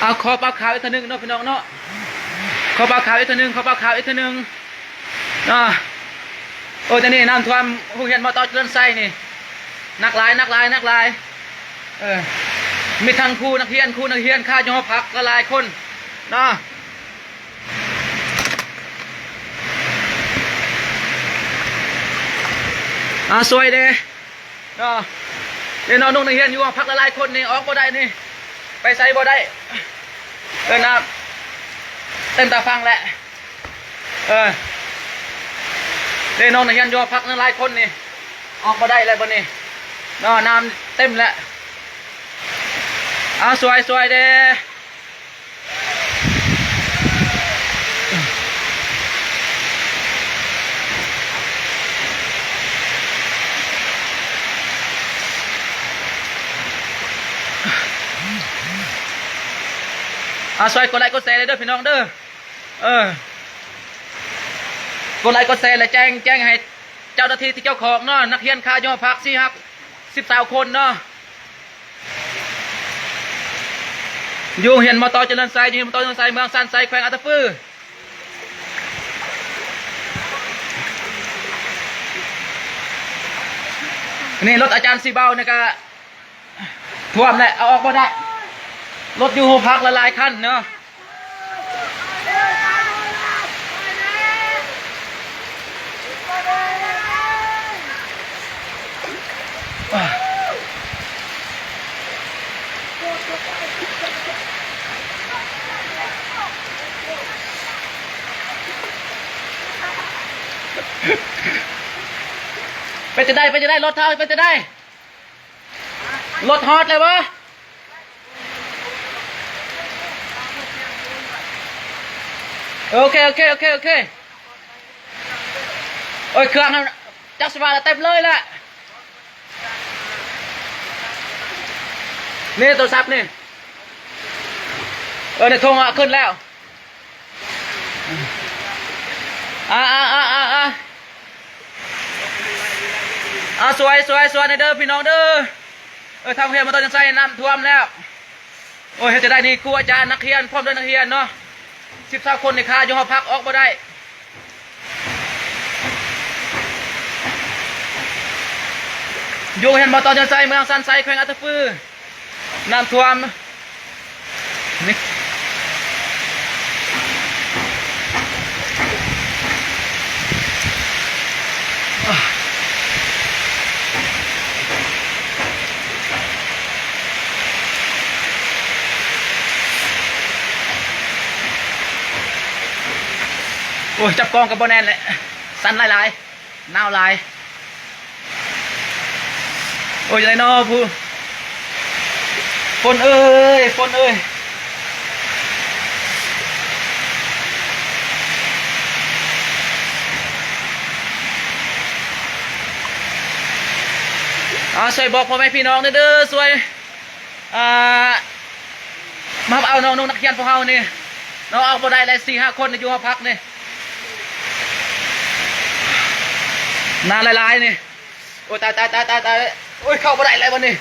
ເອົາ ຂໍປາກຂ່າວອີກເທື່ອໜຶ່ງເນາະ ພີ່ນ້ອງເນາະ, ຂໍປາກຂ່າວອີກເທື່ອໜຶ່ງ ຂໍປາກຂ່າວອີກເທື່ອໜຶ່ງເນາະ. ໂອ້ ຕອນນີ້ນ້ຳຖ້ວມໂຮງຮຽນ ມ.ຕ. ຈະເລີນໄຊນີ້ ໜັກຫຼາຍ ໜັກຫຼາຍ ໜັກຫຼາຍ. ເອີ ມີທັງຄູນັກຮຽນ ຄູນັກຮຽນຄາຢູ່ຫໍພັກຫຼາຍໆຄົນເນາະ. ອາ ຊ່ວຍແດ່ເນາະ. ເດ້ນ້ອງໆນັກຮຽນຢູ່ຫໍພັກຫຼາຍໆຄົນນີ້ ອອກບໍ່ໄດ້ນີ້ ໄປໃສບໍ່ໄດ້. ເອີ ນ້ຳເຕັມຕາຝັ່ງແຫຼະ. ເອີ ເດ້ນ້ອງນັກຮຽນຢູ່ຫໍພັກຫຼາຍໆຄົນນີ້ ອອກບໍ່ໄດ້ແລ້ວບັດນີ້ເນາະ ນ້ຳເຕັມແລ້ວ. ເອົາ ຊ່ວຍ ຊ່ວຍແດ່. ອາ ຊ່ວຍກົດໄລກົດແຊເດີພີ່ນ້ອງເດີ. ເອີ ກົດໄລກົດແຊ ແລະ ແຈ້ງ ແຈ້ງໃຫ້ເຈົ້າໜ້າທີ່ທີ່ກ່ຽວຂ້ອງເນາະ. ນັກຮຽນຄາຢູ່ຫໍພັກ ສີ່ ຫ້າ ສິບ ຊາວຄົນເນາະ ຢູ່ໂຮງຮຽນ ມ.ຕ. ຈະເລີນໄຊ ຢູ່ໂຮງຮຽນ ມ.ຕ. ຈະເລີນໄຊ ເມືອງຊານໄຊ ແຂວງອັດຕະປື. ນີ້ລົດອາຈານສີເບົານີ້ກະ ຖ້ວມແຫຼະ ເອົາອອກບໍ່ໄດ້. ລົດຢູ່ຫໍພັກຫຼາຍໆຄັນເນາະ. ເປັນຈັ່ງໃດ ເປັນຈັ່ງໃດ ລົດເຮົາເປັນຈັ່ງໃດ? ລົດຮອດແລ້ວບໍ່? ໂອເຄ ໂອເຄ ໂອເຄ ໂອເຄ. ໂອ້ຍ ເຄື່ອງຫັ້ນຈັກຊິວ່າແລ້ວ ເຕັມເລີຍແຫຼະ. ນີ້ໂທລະສັບນີ້ ເອີ ໃນຖົງອະ ຂຶ້ນແລ້ວ. ອາ ອາ ອາ ອາ ອາ ອາ ຊ່ວຍ ຊ່ວຍ ຊ່ວຍແດ່ເດີພີ່ນ້ອງເດີ. ເອີ ທາງເຂດ ມ.ຕ. ຈະເລີນໄຊ ນ້ຳຖ້ວມແລ້ວ. ໂອ້ຍ ເຮັດຈັ່ງໃດນີ້ ຄູອາຈານ ນັກຮຽນ ພ້ອມດ້ວຍນັກຮຽນເນາະ ສິບ ຊາວຄົນນີ້ຄາຢູ່ຫໍພັກ ອອກບໍ່ໄດ້. ຢູ່ເຂດ ມ.ຕ. ຈະເລີນໄຊ ເມືອງຊານໄຊ ແຂວງອັດຕະປື. ນ້ຳຖ້ວມນີ້. ໂອ້ຍ ຈັບກ້ອງກໍບໍ່ແໜ້ນແຫຼະ ສັ່ນຫຼາຍໆ. ໜາວຫຼາຍ. ໂອ້ຍ ຈັ່ງໃດເນາະ ຜູ້ ຝົນເອີຍ ຝົນເອີຍ. ອາ ຊ່ວຍບອກພໍ່ແມ່ພີ່ນ້ອງແດ່ເດີ ຊ່ວຍ ອ່າ ມາເອົານ້ອງໆນັກຮຽນພວກເຮົານີ້ເນາະ ອອກບໍ່ໄດ້ແລ້ວ ສີ່ຫ້າຄົນຢູ່ຫໍພັກນີ້ ໜາວຫຼາຍໆນີ້. ໂອ້ຍ ຕາຍ ຕາຍ ຕາຍ ຕາຍ ຕາຍ. ໂອ້ຍ ເຂົ້າບໍ່ໄດ້ແລ້ວບັດນີ້.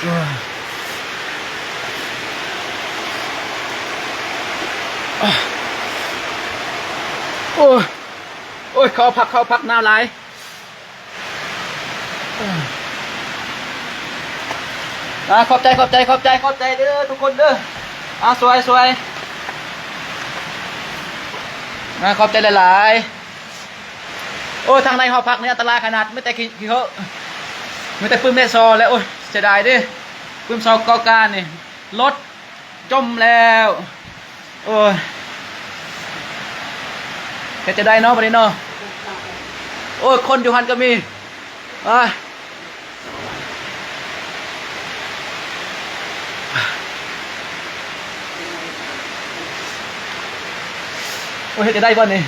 ໂອ້ຍ ໂອ້ຍ ເຂົ້າພັກ ເຂົ້າພັກ ໜາວຫຼາຍ. ອາ ຂອບໃຈ ຂອບໃຈ ຂອບໃຈ ຂອບໃຈເດີທຸກຄົນເດີ. ອາ ຊ່ວຍ ຊ່ວຍ. ອາ ຂອບໃຈຫຼາຍໆ. ໂອ້ຍ ທາງໃນຫໍພັກນີ້ອັນຕະລາຍຂະໜາດ ມີແຕ່ຂີ້ ຂີ້ເຫີ ມີແຕ່ປຶ້ມແຕ່ຊໍແຫຼະ. ໂອ້ຍ ເສຍດາຍເດ້ ປຶ້ມຊໍເກົ່າການນີ້ ລົດ ຈົມແລ້ວ. ໂອ້ຍ ເຮັດຈັ່ງໃດເນາະ ບັດນີ້ເນາະ. ໂອ້ຍ ຄົນຢູ່ຫັ້ນກໍມີ. ອາ ໂອ້ຍ ເຮັດຈັ່ງໃດບັດນີ້.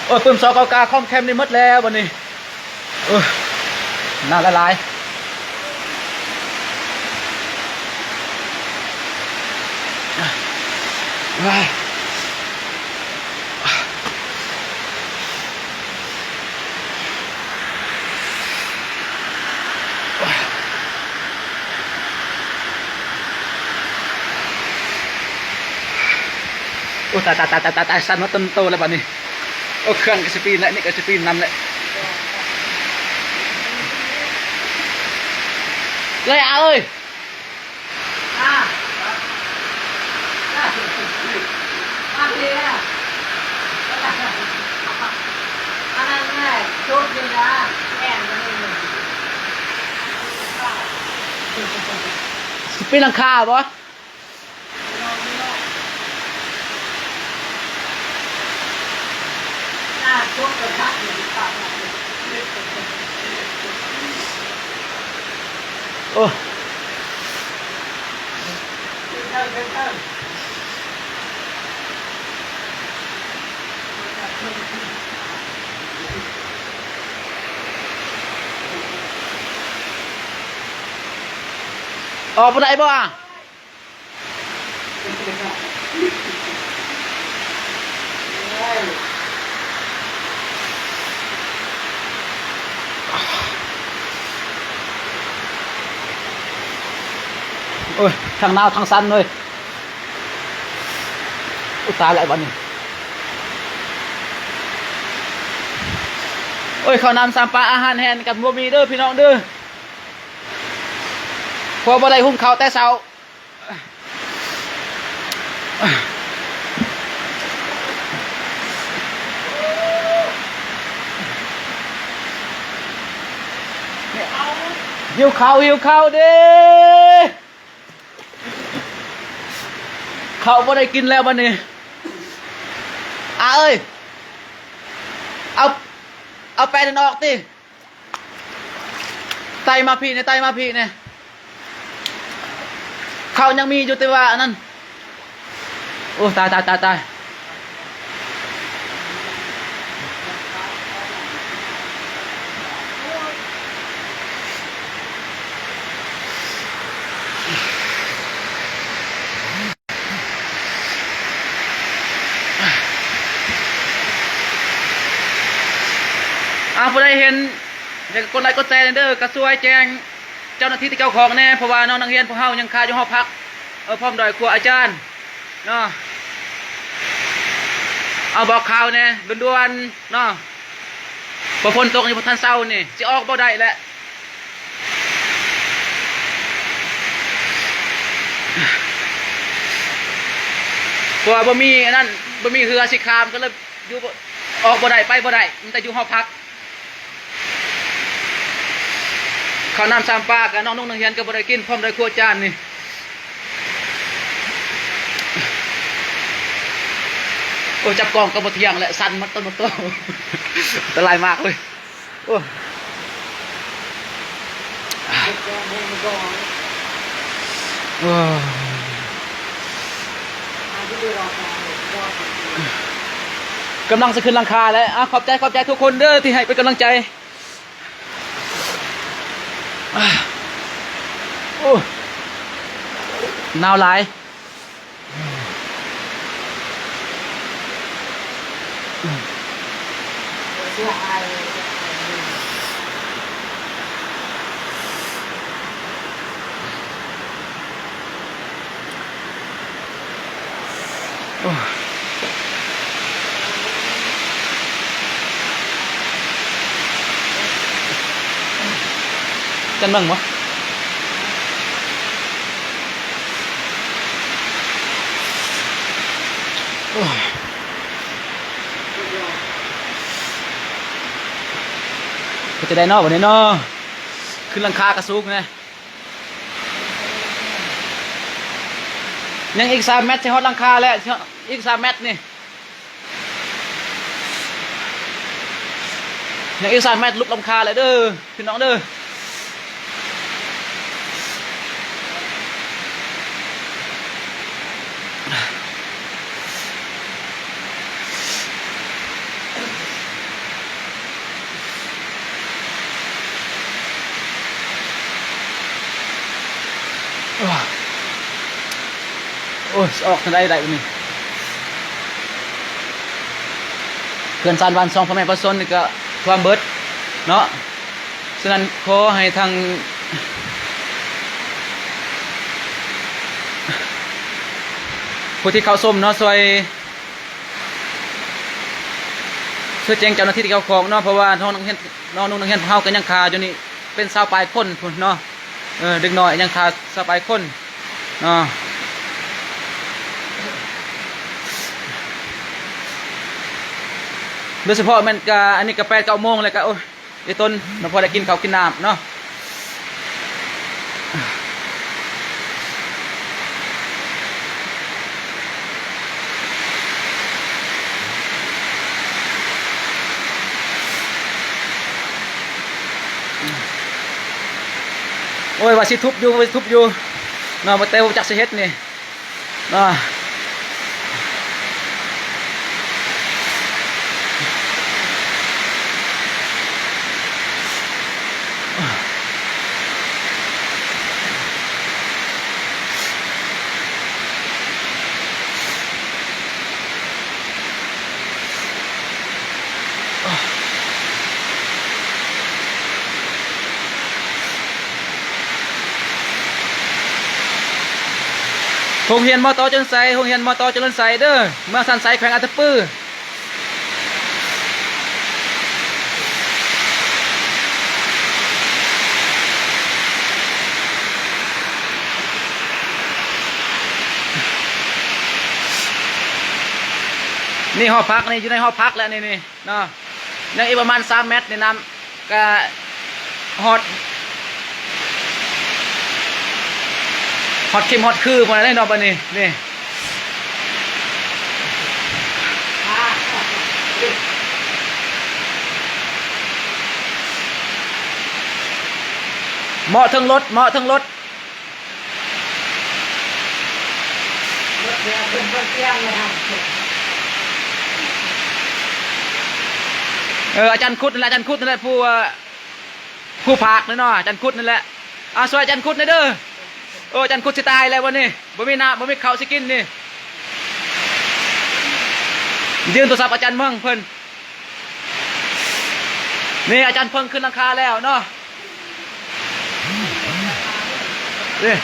ໂອ້ຍ ປຶ້ມຊໍເກົ່າກາ ຂອງແຄມນີ້ໝົດແລ້ວບັດນີ້. ເອີ ໜາວຫຼາຍໆ. ວ້າຍ. ໂອ້ ຕາຍ ຕາຍ ຕາຍ ຕາຍ ຕາຍ ສັ່ນໝົດຕົນໂຕແລ້ວບັດນີ້. ໂອ້ ເຄື່ອງກໍຊິປີນແຫຼະ ນີ້ກໍຊິປີນນຳແຫຼະ ເລີຍອາເອີຍ. ຊິປີນຫຼັງຄາບໍ່? ໂອ້ ອອກບໍ່ໄດ້ບໍ່? ໂອ້ຍ ທັງໜາວທັງສັ່ນເລີຍ. ອຸຍ ຕາຍແລ້ວບັດນີ້. ໂອ້ຍ ເຂົ້ານ້ຳຊຳປາ ອາຫານແຫ້ງກໍບໍ່ມີເດີພີ່ນ້ອງເດີ ເພາະບໍ່ໄດ້ຫຸງເຂົ້າແຕ່ເຊົ້າ. ຫິວເຂົ້າ ຫິວເຂົ້າເດ້. ເຂົ້າບໍ່ໄດ້ກິນແລ້ວບັດນີ້. ອາເອີຍ ເອົາ ເອົາແປ້ນນັ້ນອອກຕິ. ໄຕ່ມາພີ້ແດ່ ໄຕ່ມາພີ້ແດ່. ເຂົ້າຍັງມີຢູ່ ແຕ່ວ່າອັນນັ້ນ ໂອ້ ຕາຍ ຕາຍ ຕາຍ ຕາຍ. ອາ ຜູ້ໃດເຫັນ ຢາກກົດໄລກົດແຊແດ່ເດີ ກໍຊ່ວຍແຈ້ງເຈົ້າໜ້າທີ່ທີ່ກ່ຽວຂ້ອງແດ່ ເພາະວ່ານ້ອງນັກຮຽນພວກເຮົາຍັງຄາຢູ່ຫໍພັກ ເອີ ພ້ອມດ້ວຍຄູອາຈານເນາະ. ເອົາ ບອກຂ່າວແດ່ດ່ວນໆເນາະ ເພາະຝົນຕົກນີ້ບໍ່ທັນເຊົານີ້ ຊິອອກບໍ່ໄດ້ແຫຼະ. ເພາະວ່າບໍ່ມີອັນນັ້ນ ບໍ່ມີເຮືອຊິຂ້າມ ກໍເລີຍຢູ່ບໍ່ ອອກບໍ່ໄດ້ ໄປບໍ່ໄດ້ ມີແຕ່ຢູ່ຫໍພັກ. ເຂົ້ານ້ຳຊຳປາກໍນ້ອງນຸ່ງນັກຮຽນກໍບໍ່ໄດ້ກິນ ພ້ອມດ້ວຍຄູອາຈານນີ້. ໂອ້ ຈັບກ້ອງກໍບໍ່ທ່ຽງແຫຼະ ສັ່ນໝົດຕົນໝົດໂຕ ອັນຕະລາຍມາກເລີຍ. ໂອ້ ໂອ້ ກຳລັງຊິຂຶ້ນຫຼັງຄາແລ້ວ. ອາ ຂອບໃຈ ຂອບໃຈທຸກຄົນເດີທີ່ໃຫ້ເປັນກຳລັງໃຈ. ອາ ໂອ້ ໜາວຫຼາຍ. ໂອ້ ຈັນເບິ່ງບໍ່? ໂອ້ຍ ເຮັດຈັ່ງໃດເນາະ ບັດນີ້ເນາະ? ຂຶ້ນຫຼັງຄາກະສູງແດ່. ຍັງອີກສາມແມັດຊິຮອດຫຼັງຄາແລ້ວ ຊິຮອດອີກສາມແມັດນີ້ ຍັງອີກສາມແມັດຫຼຸດຫຼັງຄາແລ້ວເດີ ພີ່ນ້ອງເດີ. ໂອ້ຍ ຊິອອກທາງໃດໄດ້ບັດນີ້? ເຮືອນຊານບ້ານຊ່ອງ ພໍ່ແມ່ປະຊາຊົນນີ້ກໍຖ້ວມເບິດເນາະ. ສະນັ້ນ ຂໍໃຫ້ທາງຜູ້ທີ່ເຂົ້າຊົມເນາະ ຊ່ວຍ ຄືແຈ້ງເຈົ້າໜ້າທີ່ທີ່ກ່ຽວຂ້ອງເນາະ ເພາະວ່ານ້ອງນັກຮຽນ ນ້ອງໆນັກຮຽນຂອງເຮົາກໍຍັງຄາຢູ່ນີ້ເປັນຊາວປາຍຄົນພຸ້ນເນາະ. ເອີ ເດັກນ້ອຍຍັງຄາຊາວປາຍຄົນເນາະ ໂດຍສະເພາະແມ່ນກະ ອັນນີ້ກະແປດເກົ້າໂມງແລ້ວກະ ໂອ້ຍ ອີຕົນເນາະ ພໍໄດ້ກິນເຂົ້າກິນນ້ຳເນາະ. ໂອ້ຍ ວ່າຊິທຸບຢູ່ ວ່າຊິທຸບຢູ່ເນາະ ແຕ່ບໍ່ຈັກຊິເຮັດນີ້ ເນາະ. ໂຮງຮຽນ ມ.ຕ ຈະເລີນໄຊ ໂຮງຮຽນ ມ.ຕ ຈະເລີນໄຊເດີ້ ເມືອງສັນໄຊ ແຂວງອັດຕະປື. ນີ້ຫໍພັກ ນີ້ຢູ່ໃນຫໍພັກແລ້ວນີ້ ນີ້ເນາະ ຍັງອີກປະມານສາມແມັດນີ້ ນ້ຳກະຮອດ ຮອດເຂັມຮອດຄືພຸ້ນແຫຼະເນາະ ບາດນີ້ນີ້. ເໝາະເທິງລົດ ເໝາະເທິງລົດ. ເອີ ອາຈານຄຸດນັ້ນແຫຼະ ອາຈານຄຸດນັ້ນແຫຼະ ຜູ້ ຜູ້ພາກແນ່ເນາະ ອາຈານຄຸດນັ້ນແຫຼະ. ອາ ຊ່ວຍອາຈານຄຸດແນ່ເດີ້. ໂອ້ ອາຈານຄຸດຊິຕາຍແລ້ວບັດນີ້ ບໍ່ມີນ້ຳ ບໍ່ມີເຂົ້າຊິກິນນີ້. ຢືມໂທລະສັບອາຈານເມືອງເພິ່ນ. ນີ້ອາຈານເພິ່ງຂຶ້ນຫຼັງຄາແລ້ວເນາະ ນີ້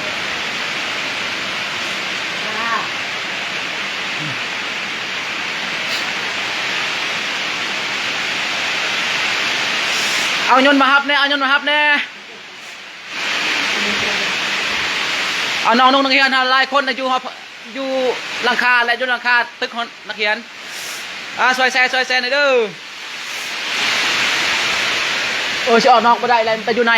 ເອົາຍົນມາຮັບແດ່ ເອົາຍົນມາຮັບແດ່. ເອົາ ນ້ອງໆນັກຮຽນຫັ້ນຫຼາຍຄົນນະ ຢູ່ຫໍ ຢູ່ຫຼັງຄາ ແລະ ຢູ່ຫຼັງຄາຕຶກຂອງນັກຮຽນ. ອາ ຊ່ວຍແຊ ຊ່ວຍແຊແດ່ເດີ້. ໂອ້ຍ ຊິອອກນອກບໍ່ໄດ້ແລ້ວ ມີແຕ່ຢູ່ໃນ.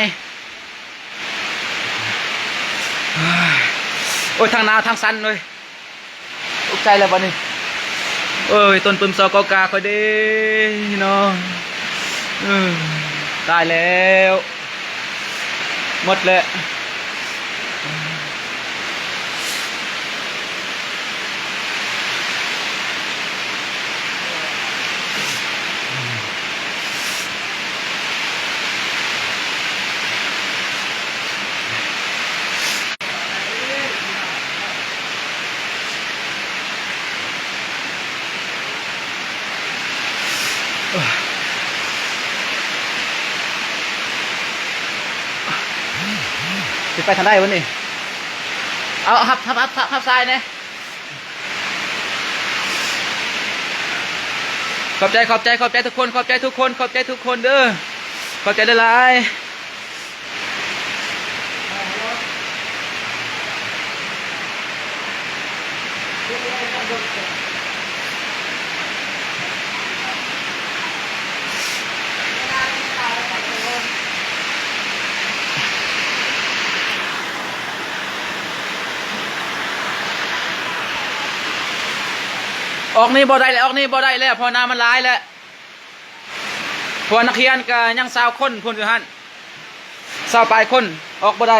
ໂອ້ຍ ທັງໜາວທັງສັ່ນເວີຍ. ຕົກໃຈແລ້ວບັດນີ້ ເອີຍ ຕົ້ນປຶມຊອກອກາຂ້ອຍເດ້ເນາະ ເອີ ຕາຍແລ້ວ ໝົດແລ້ວ. ຊິໄປທາງໃດວະນີ້? ເອົາ ຮັບ ຮັບ ຮັບ ຮັບຊາຍແດ່. ຂອບໃຈ ຂອບໃຈ ຂອບໃຈທຸກຄົນ ຂອບໃຈທຸກຄົນ ຂອບໃຈທຸກຄົນເດີ້ ຂອບໃຈຫຼາຍໆ. ອອກນີ້ບໍ່ໄດ້ແລ້ວ ອອກນີ້ບໍ່ໄດ້ແລ້ວ ເພາະນ້ຳມັນຫຼາຍແລ້ວ. ເພາະວ່ານັກຮຽນກະຍັງຊາວຄົນພຸ້ນຢູ່ຫັ້ນ ຊາວປາຍຄົນ ອອກບໍ່ໄດ້.